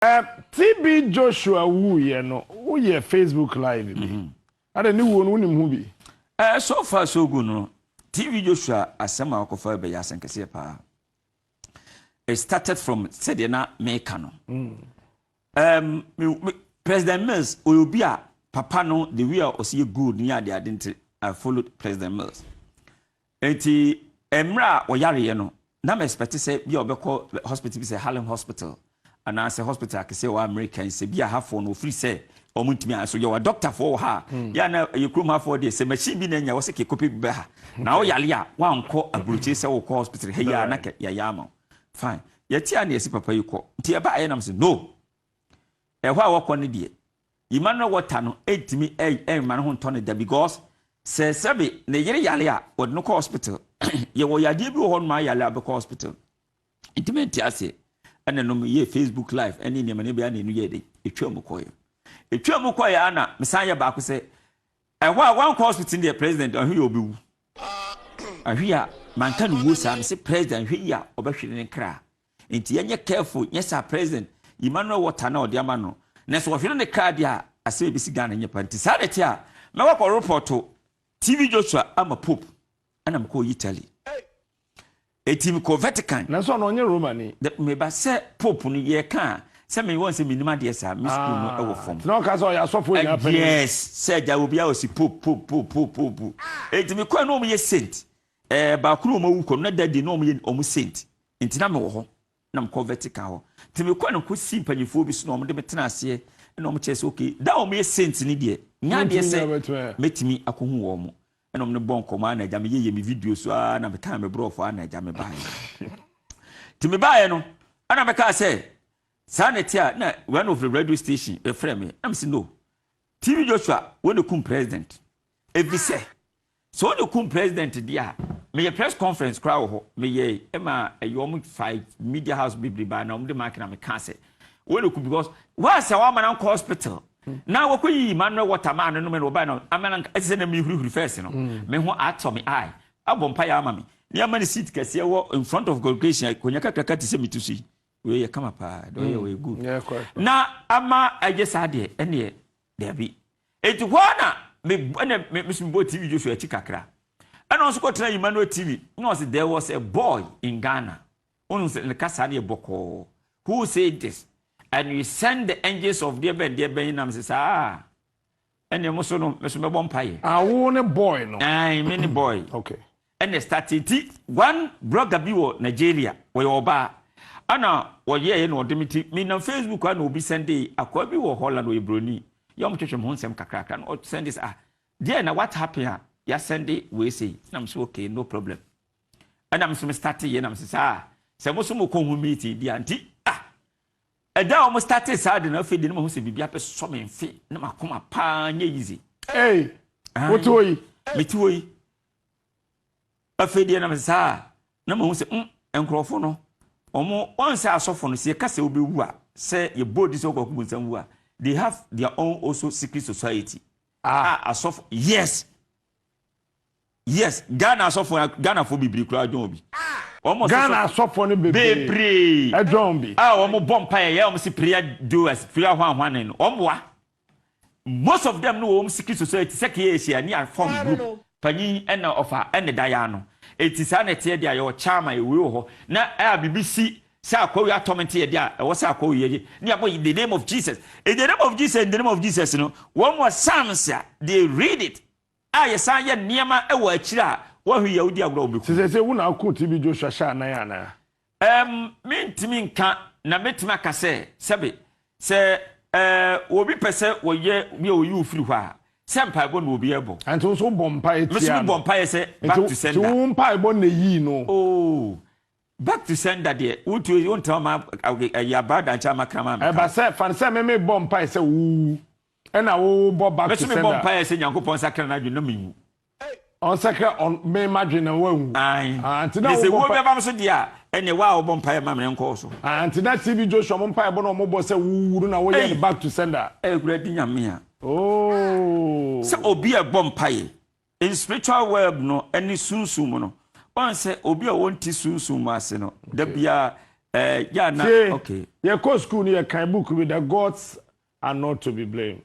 TB Joshua wuiɛ no, woyɛ Facebook live bi. Adɛn, ne wuo no wonim ho bi? So far so good no, TB Joshua asɛm a wakɔfa bɛyɛ asɛm kɛseɛ paa. It started from sɛdeɛ na meka no. President Mills ɔyɛ obi a papa no, the way a ɔsi yɛ good ne ade ade nti I followed President Mills. Nti mmerɛ a ɔyareɛ no, na me expect sɛ bi a ɔbɛkɔ hospital bi sɛ Harlem Hospital anaasɛ hospital akɛseɛ wɔ America, sɛ bi a hafoɔ no ofiri sɛ wɔn ntumi a so yɛwɔ doctorfoɔ wɔ ha a yɛ na yɛ kurom hafoɔ deɛ, sɛ machine bi na anya wɔsɛ kekɔpɛ bi bɛ ha na ɔyare a wankɔ aburokyire sɛ wɔkɔ hospital ha yi a na kɛ yɛayɛ ama wo. Fine, yɛte a na yɛsi papa yi kɔ, nti ɛba ayɛ nam sɛ no, ɛhɔ a wɔkɔ no deɛ, Emmanuel water no ɛntumi ɛmma ne ho ntɔ ne da, because sɛ sɛbi ne yere yare a wɔde no kɔ hospital, yɛwɔ yadeɛ bi wɔ hɔ nom a yare a bɛkɔ hospital, ntumi nte aseɛ. Ɛna nom yɛ Facebook live ɛne nneɛma ne bɛyɛ na ɛnu yɛ de etwa mu kɔɛ, etwa mu kɔɛ. Ana mesan yɛ baako sɛ ɛhɔ a wankɔ hospital deɛ, President ɔhwe yɛ ɔbɛwu ahwe a manka no wuo saa. Mese President hwɛ yi a ɔbɛhwere ne kra, nti yɛnyɛ careful. Nyɛ saa, President Emmanuel water na ɔde ama no na sɛ ɔhwere ne kra deɛ a, asɛm ebisi Ghana nyɛ pa. Nti saa de te a mɛwɔ kɔ report TB Joshua ama Pope, ɛna mekɔ Italy, eti mekɔ Vatican. Nanso ɔno ɔnyɛ Romani. Meba sɛ Pope no yɛ ka a sɛ me wɔn sɛ menim adeɛ saa, me school no ɛwɔ fam. Na ɔka sɛ ɔyɛ asɔfo nyinaa panyin. Yes, sɛ agya obi a ɔsi Pope, Pope, Pope, Pope, Pope. Eti mekɔ na wɔn yɛ saint baako na wɔn awu kɔ no na dadi na wɔn yɛ wɔn saint, nti na mewɔ hɔ na mekɔ Vatican hɔ. Nti mekɔ no kɔ si mpanyinfoɔ bi so na wɔn de me tena aseɛ ɛna wɔn kyerɛ sɛ okay, da wɔn yɛ saint ni deɛ nya adeɛ sɛ mɛtumi akɔhu wɔn mo, ɛna wɔn bɔ nkɔmɔ ana agya me yɛ me video so aa na meka me borɔfo ana agya me baayɛ. Nti me baayɛ no, ɛna meka sɛ saa na ɛte a na one of the radio station ɛfrɛ me na me sɛ no, TB Joshua wɔn de kum President, ebi sɛ sɛ wɔn de kum President deɛ a, meyɛ press conference koraa wɔ hɔ, meyɛ ɛma ɛyɛ wɔn five media house bebree baa na wɔn de mark na meka sɛ wɔn de kum because wɔn asɛ wɔn ama na nkɔ hospital na wɔkɔ yi Emmanuel water maa no nom na wɔba no ama na ɛsɛ sɛ na mi hurihuri first no me ho atɔ me eye abɔ mpa yɛ ama me ne ama ne seat kɛseɛ wɔ in front of congregation, akonnwa kakraka te sɛ mi tu so yi, wei yɛ kama paa de ɔyɛ wei good na ama agye saa deɛ. Ɛneɛ daabi, eti hɔ na me ɛna me me so bɔ TB Joshua akyi kakra, ɛna ɔnso kɔtena Emmanuel TV na ɔsɛ there was a boy in Ghana, ɔno sɛ ne kasa ne yɛ bɔkɔɔ, who say this and we send the angels of deɛ bɛn deɛ bɛn nam sɛ saa ɛnna mo so no me so mɛbɔ mpaeɛ. Awo ne boy no. Ɛn me ne boy. Ɛna start ti one blogger bi wɔ Nigeria, wɔyɛ ɔbaa, ɛna wɔyɛɛ na ɔde me ti me nam Facebook a na obi send akɔa bi wɔ Holland, ɔyɛ broni, yɛ ɔmo twetwe mo ho nsɛm kakrakra na ɔsend sɛ, ah, deɛ na what happen a yɛasend wei sei, na mo so okay, no problem. Ɛna mo so me start yɛ na mo sɛ saa sɛ mo so mo kɔ ho meeting di a, nti ah, ɛda a wɔn start saa de na afei de ne ma ho sɛ biribi apɛ sɔ me nfe ne ma koma paa nyɛ easy. Ee, wote hɔ yi. Mete hɔ yi, afei deɛ nam saa na ma ho sɛ nkurɔfo no wɔn wɔn sɛ asɔfo no sɛ yɛka sɛ wobɛwu a, sɛ yɛbɔ di sɛ wɔkɔ bu nsɛm wu a, they have their own also secret society. Ah, a asɔfo, yes, Ghana asɔfo, Ghana fo bebree koraa dɔn bi. Wɔn Ghana asɔfo no bebree. Bebree. Ɛdɔn bi. A wɔn bɔ mpa yɛ wɔn si prayer doers, prayer hwan hwan no, wɔn boa. Most of them no wɔ wɔn secret society sɛ kee ahyia ne form group panyin ɛna ɔfa ɛna da ya no. Eti saa na ɛteɛ deɛ a yɛwɔ chairman ewe wɔ hɔ na ɛa bibi si sɛ akɔwi atɔm nti yɛ deɛ a ɛwɔ sɛ akɔwi yɛ ne abɔ in the name of Jesus, in the name of Jesus, in the name of Jesus no, wɔn wɔ psalms a they read it a yɛsan yɛ nneɛma ɛwɔ akyire a wɔhwɛ yɛ wodi agorɔ wɔn bɛku. Sɛ wo na ako TB Joshua hyɛ anan anaa? Mentumi nka na mɛtumi aka sɛ sɛbe sɛ obi pɛ sɛ wɔyɛ bi a wɔyi wo firi hɔ a, sɛ mpaebɔ na obi ɛbɔ. Nti wo nso wobɔ mpaeɛ tia no. Meso mebɔ mpaeɛ sɛ back to sender. Nti wo mpaebɔ na yii no. Oh, back to sender deɛ, wotu wontɛm ma ɛyɛ abaa dankyɛ ama kraman meka. Ɛba sɛ fa sɛ me mebɔ mpaeɛ sɛ wowu ɛna wobɔ back to sender. Meso mebɔ mpaeɛ sɛ Nyankopɔn sakra n'adwene na menwu. Ɔnsakra ɔn me madwene na wanwu. Ayi. Ah, nti na wobɔ mpa. Sɛ wo bɛba m so deɛ a, ɛnneɛ wa a wɔbɔ mpaeɛ ma me nkɔɔ so. Ah, nti na TB Joshua mo mpaeɛ bɔ na ɔmo bɔ sɛ wuwu no na woyɛ no back to sender. Ɛwura di Nyame a. Oh. Sɛ obi a ɛbɔ mpaeɛ in spiritual world no ɛne sunsum mu no, wɔn sɛ obi a wɔnti sunsum mu ase no da biara. Yɛ na Tie, okay. yɛkɔ school no, yɛkan book bi, "The Gods Are Not to Be Blamed."